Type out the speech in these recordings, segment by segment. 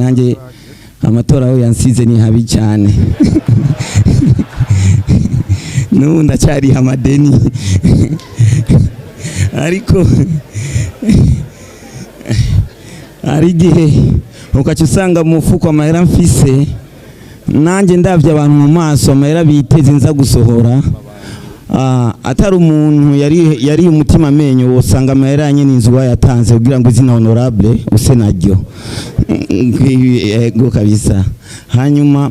Nanjye amatora aho yansize ni habi cyane. N'ubu ndacyariha amadeni, ariko hari igihe ukaca usanga mu mufuko amahera mfise, nanjye ndabye abantu mu maso, amahera biteze nza gusohora. Atari umuntu yari umutima amenyo, wosanga amahera nyene inzu wayatanze kugira ngo izina honorable use naryo. Yego kabisa. Hanyuma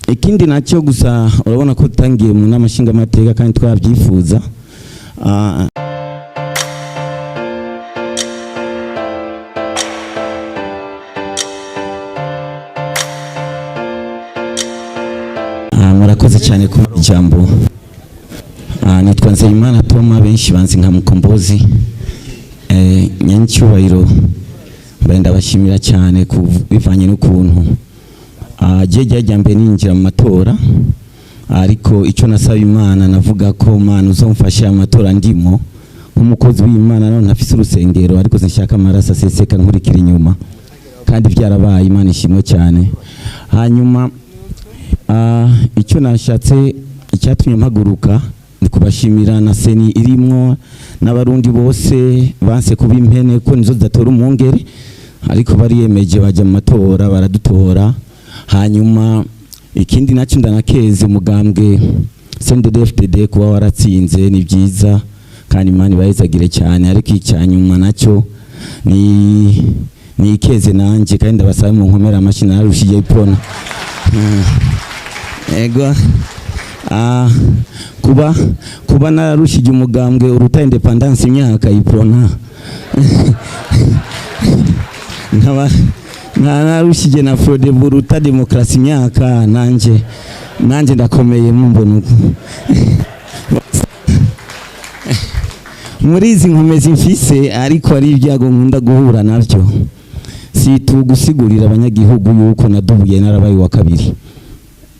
ikindi nacyo gusa, urabona ko tutangiye mu nama nshingamateka kandi twabyifuza. Murakoze cyane ku ijambo. Nitwa Nzeyimana Toma, benshi banzi nka Mukombozi. Nyancyubahiro, mbaye ndabashimira cyane bivanye n'ukuntu je rya mbere ninjira mu matora, ariko icyo nasaba Imana, navuga ko Mana uzomfashe amatora ndimo nk'umukozi w'Imana, none ntafise urusengero, ariko sinshaka amaraso aseseka nkurikira inyuma, kandi byarabaye, Imana ishimwe cyane. Hanyuma icyo nashatse, icyatumye mpaguruka, ni kubashimira na CENI irimwo n'Abarundi bose banse kuba impene, ko nizo zidatora umwungere, ariko bariyemeje bajya mu matora baradutora. Hanyuma ikindi nacyo, ndanakeze umugambwe CNDD-FDD kuba waratsinze, ni byiza kandi Imana ibahezagire cyane. Ariko icyanyuma nacyo ni ikeze nanjye, kandi ndabasaba mu nkomera amashyi, nararushije Uprona. Ego, kuba nararushije umugambwe uruta indépendance imyaka, Uprona, nkaba nararushije na Frodebu uruta demokarasi imyaka, nanjye ndakomeye. Mumbona uko muri izi nkomezi mfise, ariko ari ibyago nkunda guhura navyo, si tugusigurira abanyagihugu yuko nadubuye narabaye wa kabiri,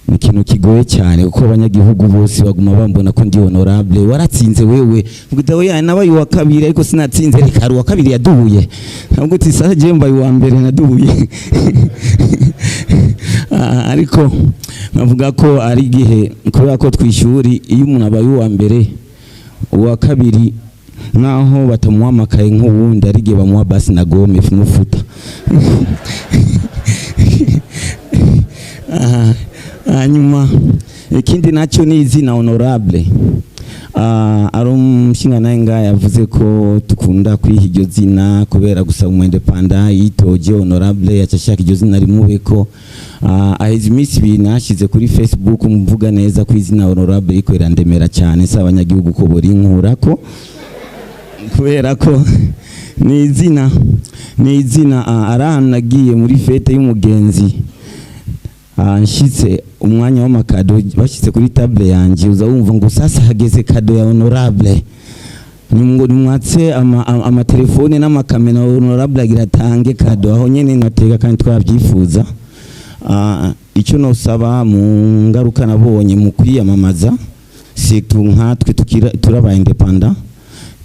ni ikintu kigoye cyane, kuko abanyagihugu bose baguma bambona ko ndi honorable. Waratsinze wewe, ubwo ya nabaye uwa kabiri, ariko sinatsinze, reka hari uwa kabiri yadubuye. Ntabwo uti sasa je mbaye uwa mbere nadubuye. Ariko nkavuga ko ari igihe, kubera ko twishuri iyo umuntu abaye uwa mbere, uwa kabiri nkaho batamuha amakaye nk'uwundi, ari igihe bamuha basi na gomme imufuta. Hanyuma ikindi nacyo ni izina honorable. Ari umushinga nawe ngaha yavuze ko dukunda kwiha iryo zina kubera gusa umu indépendant yitoje honorable, yaca ashaka iryo zina rimubeko. Aheze iminsi 2 nashyize kuri Facebook mvuga neza ko izina honorable riko irandemera cyane, si abanyagihugu ko borinkurako, kubera ko ni izina. Ari ahantu nagiye muri fête y'umugenzi, nshitse umwanya w'ama cadeaux, bashyitse kuri table yanjye, uza wumva ngo sasa hageze cadeau ya honorable, ngo nimwatse amatelefone n'amakamera, honorable agira atange cadeau. Aho nyene nateka kandi twabyifuza. Icyo nosaba mu ngaruka nabonye mu kwiyamamaza, surtout nkatwe turaba indépendant,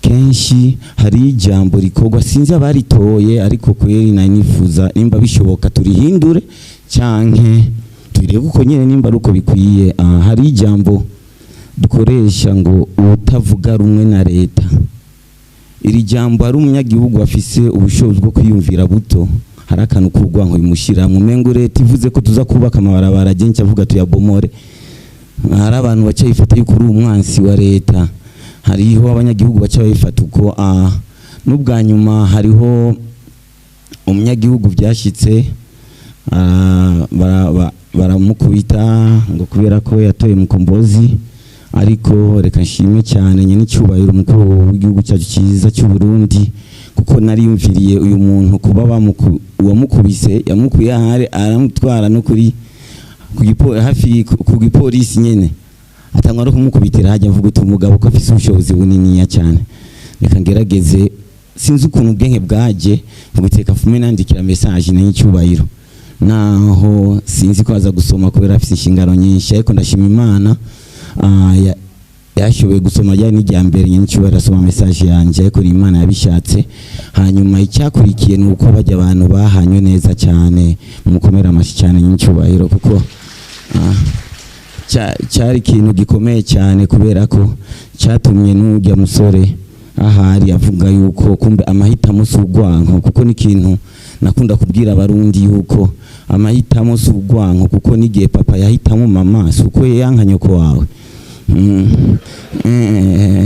kenshi hari ijambo rikorwa, sinzi abaritoye, ariko kweri nari nifuza nimba bishoboka turihindure canke turebe uko nyene nimba ari uko bikwiye. Hari ijambo dukoresha ngo utavuga rumwe na leta. Iri jambo, ari umunyagihugu afise ubushobozi bwo kwiyumvira buto, hari akantu k'urwanko bimushyiramo, umengo leta ivuze ko tuza kubaka amabarabara agenshi avuga tuyabomore, hari abantu baca bifata yuko uri umwansi wa leta. Hariho abanyagihugu baca babifata uko. N'ubwa nyuma hariho umunyagihugu byashyitse, baramukubita ngo kubera ko yatoye Mukombozi. Ariko reka nshime cyane nyine icyubahiro umukuru w'igihugu cyacu cyiza cy'u Burundi, kuko nariyumviriye uyu muntu kuba uwamukubise yamukuye ahari aramutwara no kuri hafi ku gipolisi nyene, atangwa no kumukubitira hajya, mvuga uti umugabo ko afise ubushobozi buniniya cyane, reka ngerageze. Sinzi ukuntu ubwenge bwaje, mvuga uti reka mfume nandikira message na icyubahiro, naho sinzi ko aza gusoma kubera afise inshingano nyinshi, ariko ndashima Imana. Yarashoboye gusoma ryari n'irya mbere nyenicubahiro asoma message yanje, ariko ni Imana yabishatse. Hanyuma icyakurikiye ni uko bajya abantu bahanywe neza cyane. Mukomere amashyi cyane nyenicubahiro, kuko cyari ikintu gikomeye cyane, kubera ko cyatumye n'ujya musore ahari avuga yuko kumbe amahitamo si urwanko, kuko ni ikintu nakunda kubwira Abarundi yuko amahitamo si urwanko, kuko n'igihe papa yahitamo mama, si uko yanka nyoko wawe.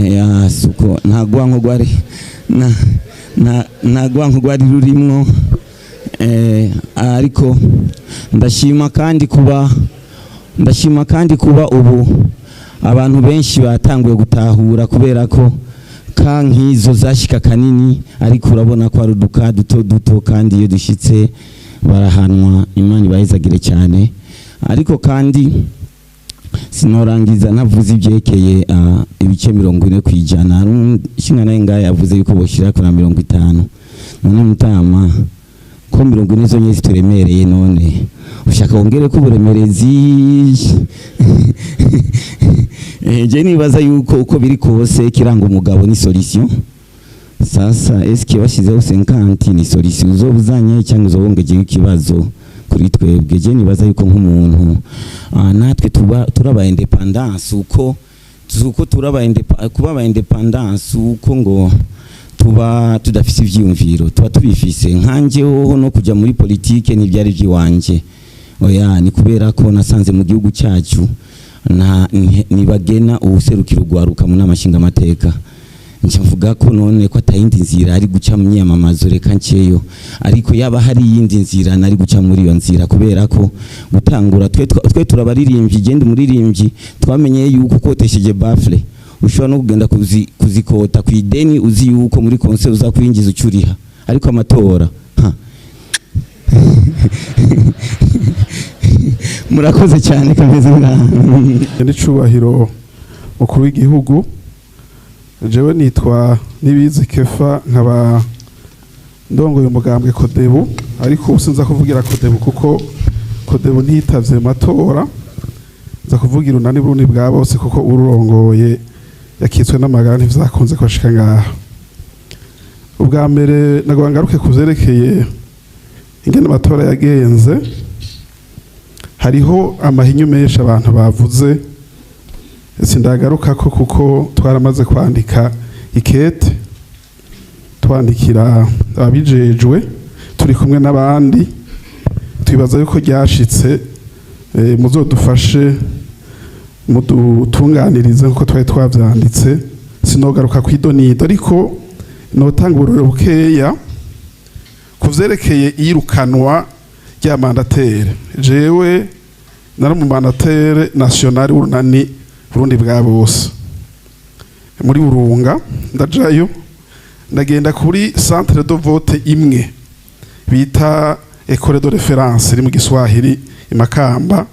Ya, si uko, nta rwanko rwari nta rwanko rwari rurimwo. Ariko ndashima kandi kuba ubu abantu benshi batanguye gutahura, kubera ko ka nk'izo zashika kanini, ariko urabona ko ari uduka duto duto, kandi iyo dushitse barahanwa. Imana ibahezagire cyane. Ariko kandi sinorangiza ntavuze ibyekeye ibice 40%. Ishinga nawe ngaha yavuze yuko boshyira kuri 50. None mutama, ko 40 zonyine zituremereye, none ushaka wongere ko uburemerezi? Je nibaza yuko uko biri kose kiranga umugabo ni solution. Sasa eske bashyizeho 50 ni solution uzobuzanye cyangwa uzobongejeho ikibazo kuri twebwe? Je nibaza yuko nk'umuntu natwe tuba turaba indépendance, uko turaba kuba aba indépendance, uko ngo tuba tudafise ivyiyumviro, tuba tubifise. Nkanje hoho no kuja muri politike ntibyari vyiwanje, oya. Ni kubera ko nasanze mu gihugu cyacu nta nibagena uwuserukira urwaruka mu nama nshingamateka. Nca mvuga ko none ko atayindi nzira ari guca mu myiyamamazo, reka nceyo. Ariko yaba hari iyindi nzira, nari guca muri iyo nzira, kubera ko gutangura twe turabaririmbyi, genda umuririmbyi, twamenye yuko ukotesheje baffle ushobora no kugenda kuzikota ku ideni, uzi yuko muri concert uzakwinjiza ucuriha. Ariko amatora, ha. Murakoze cyane, kameze ngaha. N'icubahiro mukuru w'igihugu, jewe nitwa Nibizi Kefa, nkaba ndongoye umugambwe Kodebu, ariko ubu sinza kuvugira Kodebu kuko Kodebu ntiyitavye matora. Nza kuvugira Unani Burundi bwa bose, kuko ururongoye yakitswe n'amagara, ntivyakunze kwashika ngaha. Ubwa mbere nagomba ngaruke ku vyerekeye ingene amatora yagenze. Hariho amahinyu menshi abantu bavuze, sindagaruka ko kuko twaramaze kwandika ikete twandikira ababijejwe turi kumwe n'abandi, twibaza yuko ryashitse. Muzodufashe mudutunganirize nkuko twari twavyanditse. Sinogaruka kwidonido, ariko notanga uburorero bukeya ku vyerekeye iyirukanwa rya mandataire. Jewe nari mu mandataire national w'Urunani Burundi bwa bose muri Burunga. Ndajayo, ndagenda kuri centre de vote imwe bita école de référence iri mu Giswahili i Makamba.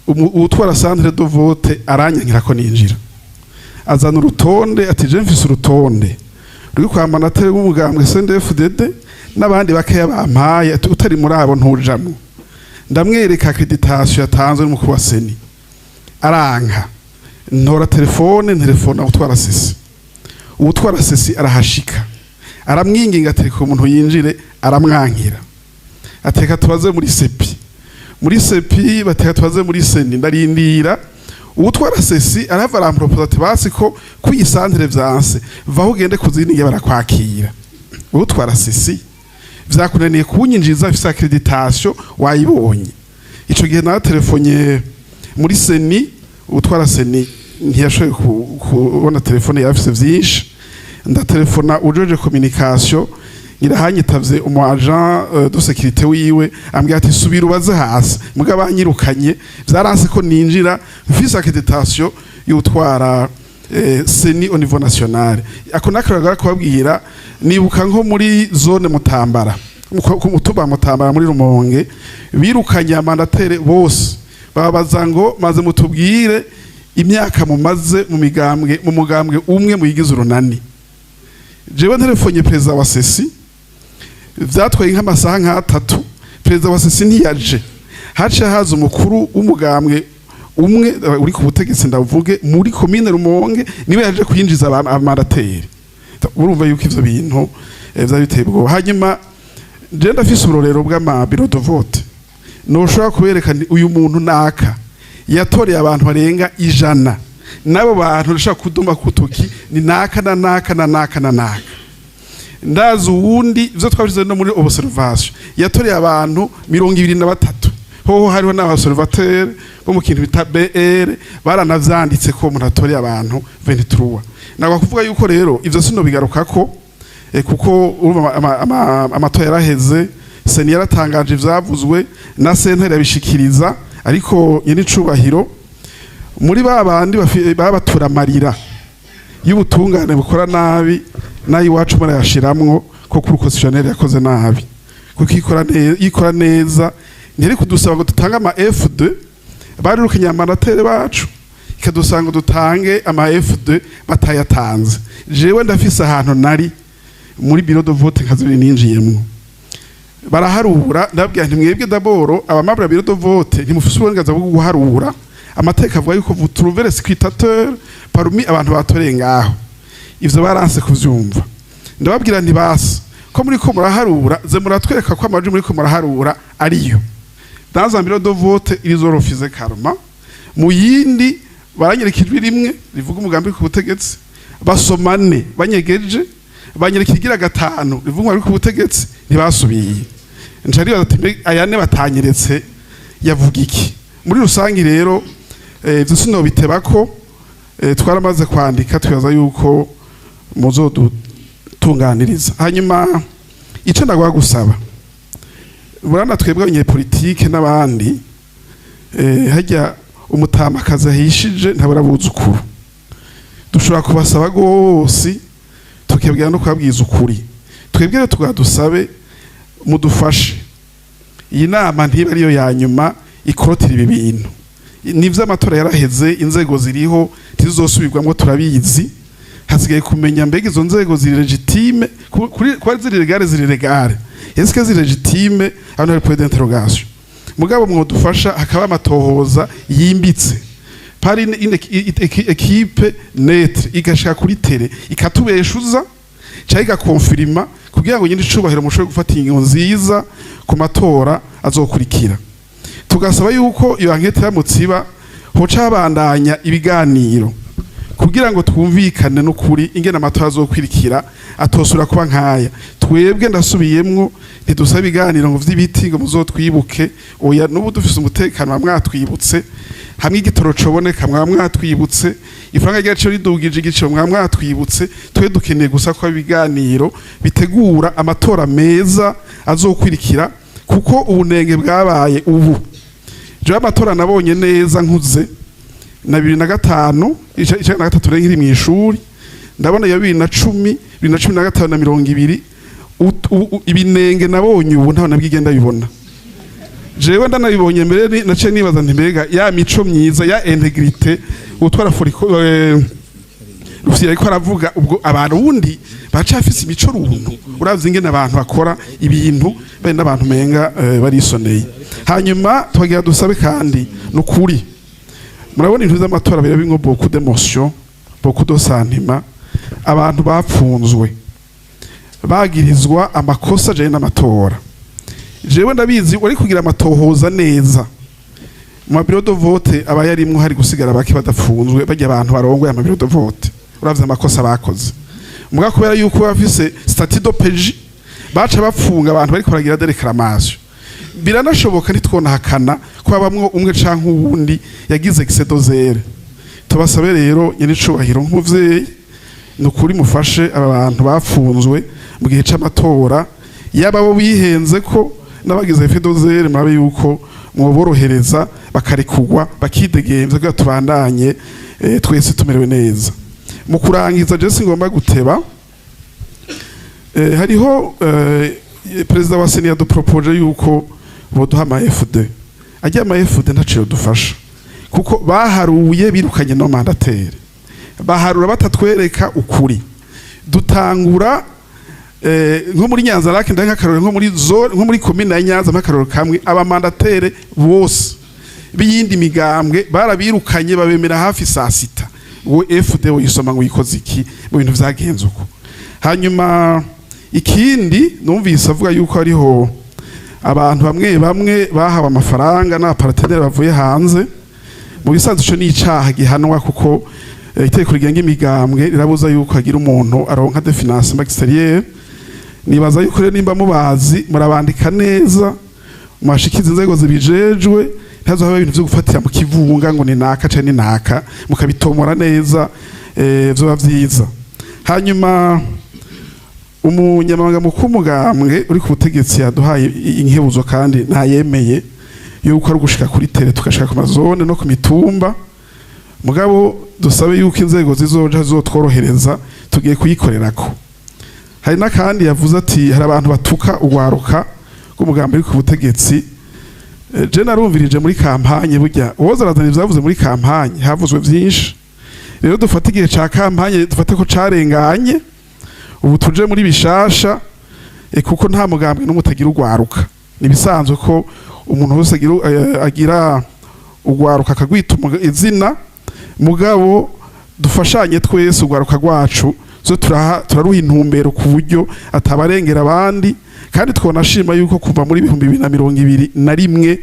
Uwutwara centre de vote aranyankira ko ninjira, azana urutonde, ati: "Je mfise urutonde ruri kwa mandataire w'umugambwe CNDD-FDD n'abandi bakeya bampaye," ati: "Utari muri abo ntujamwo." Ndamwereka accréditation yatanzwe n'umukuru wa CENI, aranka. Ntora telefone, ntelefona utwara CECI. Uwutwara CECI arahashika, aramwinginga, atereka umuntu yinjire, aramwankira. Ateka tubaze muri CEPI, muri CEPI bateka tubaze muri CENI. Ndarindira, uwutwara CECI arava, arampropose ati: "Basi ko kuyi centre vyanse, vaho ugende kuzindi nge barakwakira." Uwutwara CECI vyakunaniye kunyinjiza, mfise accréditation, wayibonye. Ico gihe naratelefonye muri CENI, utwara CENI ntiyashoboye kubona telefone, yarafise vyinshi. Ndatelefona ujeje communication, ngirahanyitavye umu agent de sécurité wiwe, ambwira ati: "Subira ubaze hasi." Mugabo banyirukanye, vyaranse ko ninjira mfise accréditation y'utwara CENI au niveau national. Ako nakaragara kubabwira. Nibuka nko muri zone Mutambara, ku mutumba Mutambara muri Rumonge, birukanye amandataires bose, bababaza ngo: "Maze mutubwire imyaka mumaze mu migambwe, mu mugambwe umwe muyigize Urunani." Jewe nterefonye perezida wa CECI, vyatwaye nk'amasaha nk'atatu, perezida wa CECI ntiyaje. Haciye haza umukuru w'umugambwe. Umwe uri ku butegetsi, ndavuge muri komine Rumonge, niwe yaje kwinjiza aba mandataires. Urumva yuko ivyo bintu vyari biteye ubwoba. Hanyuma je ndafise uburorero bw'ama bureau de vote noshobora kubereka nti uyu muntu naka yatoreye abantu barenga 100, n'abo bantu ndashobora kuduma kutoki ni naka na naka na naka na naka. Ndazi uwundi, ivyo twabishize no muri observation, yatoreye abantu 23. Hoho hariho n'aba observateur bo mu kintu bita BR baranavyanditse ko umuntu atoreye abantu 23. Nagwa kuvuga yuko rero ivyo sino bigarukako, kuko urumva amatora yaraheze, CENI yaratangaje ivyavuzwe na sentare yabishikiriza. Ariko nyene icubahiro, muri ba bandi babatura amarira y'ubutungane bukora nabi, nayo iwacu murayashiramwo ko cour constitutionnelle yakoze nabi, kuko ikora neza, ikora neza ntiri kudusaba ngo dutange ama F2 barirukanye ama mandataires bacu, ikadusaba ngo dutange ama F2 batayatanze. Jewe ndafise ahantu nari muri bureau de vote nka zibiri ninjiyemwo, baraharura. Ndababwira nti mwebwe d'abord aba membres ya bureau de vote ntimufise uburenganzira bwo guharura. Amategeko avuga yuko vous trouvez les scrutateurs parmi abantu batoreye ngaho. Ivyo baranse kuvyumva. Ndababwira nti basi ko muri ko muraharura, ze muratwereka ko amajwi muri ko muraharura ariyo. Dans un bureau de vote, ils ont refusé carrément. Mu yindi baranyereka ijwi rimwe rivuga umugambi ku butegetsi, basomane banyegeje, banyereka igira gatanu rivuga umugambi ku butegetsi, ntibasubiye. Nca nibaza ati: "Mbe aya ne batanyeretse yavuga iki?" Muri rusangi rero, ivyo sinobiteba ko twaramaze kwandika, twibaza yuko muzodutunganiriza. Hanyuma ico ndagwa gusaba, burana twebwe abanyepolitike n'abandi, hajya umutamakazi ahishije ntabura abuzukuru. Dushobora kubasaba rwose, tukabwira no kubabwiza ukuri. Twebwe rero tugadusabe mudufashe, iyi nama ntiba ariyo ya nyuma ikorotira ibi bintu. Nivyo, amatora yaraheze, inzego ziriho ntizosubirwamwo, turabizi. Hasigaye kumenya mbega izo nzego ziri légitimes? Kuba ziri légales, ziri légales, est-ce que ziri légitimes? Hano hari point d'interrogation. Mugabo mwodufasha hakaba amatohoza yimbitse par une équipe neutre, igashika kuri terrain, ikatubeshuza cyangwa igakonfirima, kugira ngo nyine icubahiro mushobore gufata ingingo nziza ku matora azokurikira. Tugasaba yuko iyo enquête iramutse iba, hoca habandanya ibiganiro kugira ngo twumvikane n'ukuri ingene amatora azokwirikira atosubira kuba nkaya. Twebwe, ndasubiyemwo, ntidusaba ibiganiro ngo vy'ibiti ngo muzotwibuke. Oya, n'ubu dufise umutekano mwatwibutse, hamwe igitoro coboneka mwaba mwatwibutse, ifaranga ry'agaciro ridugije igiciro mwaba mwatwibutse. Twe dukeneye gusa ko ibiganiro bitegura amatora meza azokwirikira, kuko ubunenge bwabaye ubu. Jewe amatora nabonye neza nkuze na 2005, 93 nkiri mw'ishuri, ndabona ya 2010, 2015 na 20. Ibinenge nabonye ubu ntaho nabwigenda bibona. Jewe ndanabibonye mbere, naciye nibaza nti mbega ya mico myiza ya intégrité utwara foriko Rufyiri ariko aravuga, ubwo abarundi bacafise imico runtu? Uravye ingene abantu bakora ibintu bari n'abantu menga barisoneye. Hanyuma twagira dusabe kandi, nukuri murabona ibintu vy'amatora birabimwo beaucoup d'émotion, beaucoup de sentiment. Abantu bapfunzwe bagirizwa amakosa ajanye n'amatora, jewe ndabizi, wari kugira amatohoza neza mu ma bureau de vote aba yarimwo, hari gusigara bake badapfunzwe, bajya abantu barongoye ama bureau de vote, uravye amakosa bakoze. Muga kubera yuko bafise statut d'OPJ, baca bapfunga abantu bariko baragira des réclamations. Biranashoboka, ntitwonahakana ko habamwo umwe canke uwundi yagize excès de zèle. Tubasabe rero, nyiricubahiro, nk'umuvyeyi, ni ukuri mufashe aba bantu bafunzwe mu gihe c'amatora, yaba bo bihenze ko n'abagize effet de zèle, murabe yuko mwoborohereza bakarekurwa bakidegemvya, kugira tubandanye twese tumerewe neza. Mu kurangiza, je singomba guteba, hariho perezida wa CENI yadupropoje yuko boduha ama F2. Ajya ama F2 ntaco dufasha, kuko baharuye birukanye nos mandataires, baharura batatwereka ukuri. Dutangura nko muri Nyanza Lac, ndahe nk'akarorero, nko muri zone, nko muri commune ya Nyanza, nk'akarorero kamwe, aba mandataires bose b'iyindi migambwe barabirukanye, babemera hafi saa sita. Uwo FD uyisoma ngo yikoze iki mu bintu vyagenze uko? Hanyuma ikindi numvise avuga yuko hariho abantu bamwe bamwe bahawe amafaranga n'aba partenaires bavuye hanze. Mu bisanzwe ico ni icaha gihanwa, kuko itegeko rigenga imigambwe rirabuza yuko hagira umuntu aronka de financement extérieur. Nibaza yuko rero nimba mubazi, murabandika neza, mwashikiza inzego zibijejwe, ntazo habe ibintu vyo gufatira mu kivunga ngo ni naka canke ni naka, mukabitomora neza, vyoba vyiza. Hanyuma umunyamabanga mukuru w'umugambwe uri ku butegetsi yaduhaye inkebuzo kandi ntayemeye yuko ari ugushika kuri terrain, tugashika ku ma zones no ku mitumba. Mugabo dusabe yuko inzego zizoja zizotworohereza, tugiye kuyikorerako. Hari n'akandi yavuze ati hari abantu batuka urwaruka rw'umugambi uri ku butegetsi. Je narumvirije muri campagne, burya uwoza arazana ivyavuze muri campagne, havuzwe vyinshi. Rero dufate igihe ca campagne, dufate ko carenganye, ubu tuje muri bishasha, kuko nta mugambwe n'umwe utagira urwaruka. Nibisanzwe ko umuntu wese agira urwaruka akagwita izina. Mugabo dufashanye twese, urwaruka rwacu zo turaruha intumbero ku buryo atabarengera abandi. Kandi twonashima yuko kuva muri 2021,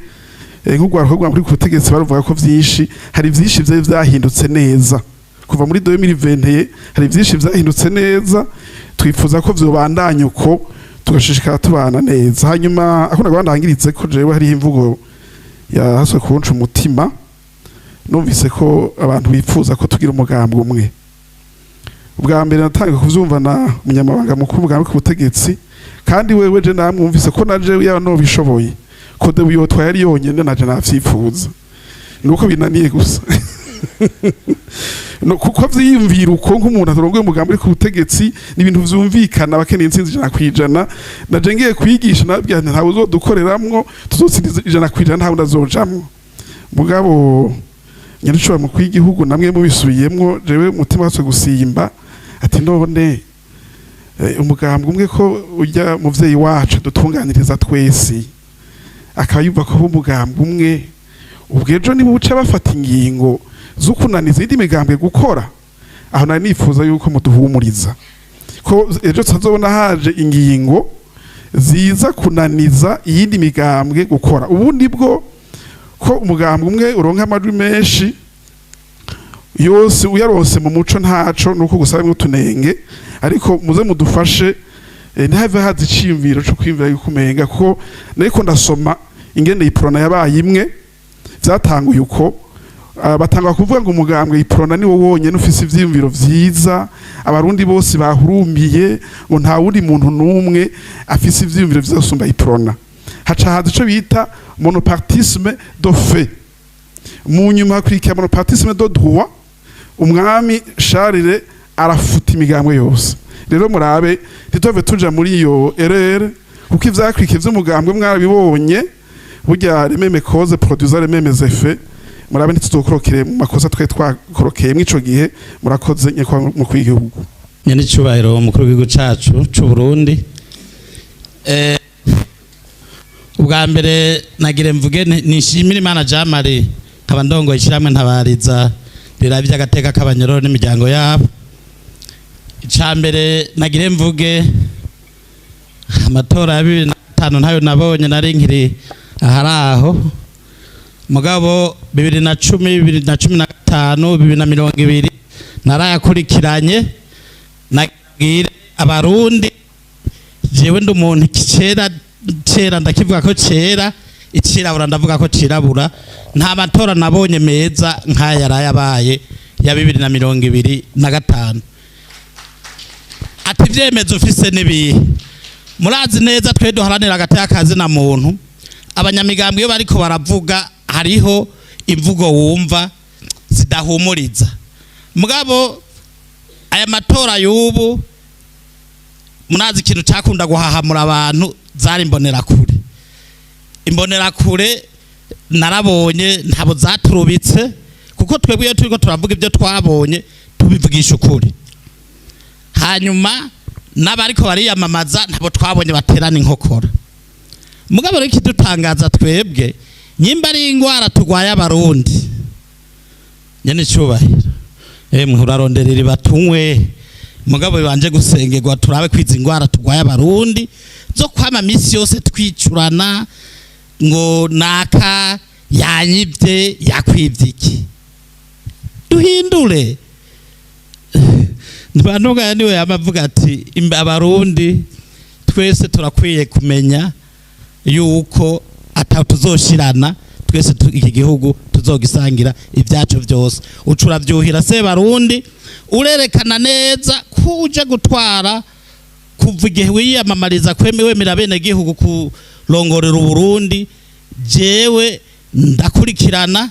nk'urwaruka rwa muri ku butegetsi baruvuga ko vyinshi, hari vyinshi vyari vyahindutse neza. Kuva muri 2021 hari vyinshi vyahindutse neza, twifuza ko vyobandanya uko, tugashishikara tubana neza. Hanyuma ako nagomba ndangiritse ko jewe hariho imvugo yahaswe kunca umutima. Numvise ko abantu bifuza ko tugira umugambi umwe. Ubwa mbere natangiye kuvyumva na umunyamabanga mukuru w'umugambi ku butegetsi, kandi wewe je namwumvise ko naje yaba nobishoboye ko de yotwaye ari yonyene, naje navyifuza, nuko binaniye gusa. No, kuko vyiyumvira uko nk'umuntu atarongoye umugambi uri ku butegetsi, ni ibintu vyumvikana, abakeneye intsinzi 100%. Naje ngiye kwigisha, nabwira nti ntawe uzodukoreramwo, tuzotsinda 100%, ntawe ndazojamwo. Mugabo nyarushobora mukuru w'igihugu namwe mubisubiyemwo, jewe umutima waswe gusimba ati none umugambwe umwe, ko ujya muvyeyi wacu dutunganiriza twese akaba yumva ko umugambwe umwe, ubwo ejo niba uca bafata ingingo zo kunaniza indi migambwe gukora? Aho nari nifuza yuko muduhumuriza ko ejo tutazobona haje ingingo ziza kunaniza iyindi migambwe gukora. Ubundi bwo ko umugambwe umwe uronka amajwi menshi yose uyaronse mu muco, ntaco nuko gusa harimwo utunenge, ariko muze mudufashe, ntihave haza iciyumviro co kwiyumvira yuko umenga, kuko nariko ndasoma ingene Iprona yabaye imwe, vyatanguye uko. Batangwa kuvuga ngo umugambwe Iprona ni wo wonyene ufise ivyiyumviro vyiza, abarundi bose bahurumbiye, ngo nta wundi muntu n'umwe afise ivyiyumviro vyiza gusumba Iprona. Haca haza ico bita monopartisme de fait, mu nyuma hakurikira monopartisme de droit, umwami Charles arafuta imigambwe yose. Rero murabe ntituve tuja muri iyo erreur, kuko ivyakurikiye vy'umugambwe mwarabibonye. Burya les mêmes causes produisent les mêmes effets. Murabe ntituzokorokere mu makosa twe twakorokeye mw'ico gihe. Murakoze, nyakubahwa mukuru w'igihugu. Nyenicubahiro umukuru w'igihugu cacu c'u Burundi, ubwa mbere nagire mvuge nishimire Imana Jean Marie, nkaba ndongoye ishyirahamwe Ntabariza riravye agateka k'abanyororo n'imiryango yabo. Ica mbere nagire mvuge, amatora ya 2005 ntayo nabonye, nari nkiri ahari aho. Mugabo 2010, 2015, 2020 narayakurikiranye. Nabwire abarundi, jewe ndi umuntu kera kera ndakivuga ko kera icirabura, ndavuga ko cirabura. Nta matora nabonye meza nk'aya yarayabaye ya 2025. Ati ivyemezo ufise n'ibihe? Murazi neza twe duharanira agateka kazina muntu, abanyamigambwe iyo bariko baravuga hariho imvugo wumva zidahumuriza. Mugabo aya matora y'ubu, murazi ikintu cakunda guhahamura abantu zari imbonerakure. Imbonerakure narabonye ntabo zaturubitse, kuko twebwe iyo turiko turavuga ibyo twabonye tubivugisha ukuri. Hanyuma n'abariko bariyamamaza ntabo twabonye baterana inkokora. Mugabo rero ikidutangaza twebwe Nyimba ari ingwara turwaye Abarundi, nyene icubahiro, emwe uraronderera batunywe, mugabo bibanje gusengerwa, turabe kwiza ingwara turwaye Abarundi zo kwama misi yose twicurana ngo naka yanyibye, yakwibye iki? Duhindure. Ntibantunganya niwe yama avuga ati: "Abarundi twese turakwiye kumenya yuko ata tuzoshirana, twese iki gihugu tuzogisangira ibyacu byose." Uca uravyuhira se Barundi, urerekana neza ko uje gutwara kuva igihe wiyamamariza wemera bene gihugu kurongorera Uburundi. Jewe ndakurikirana.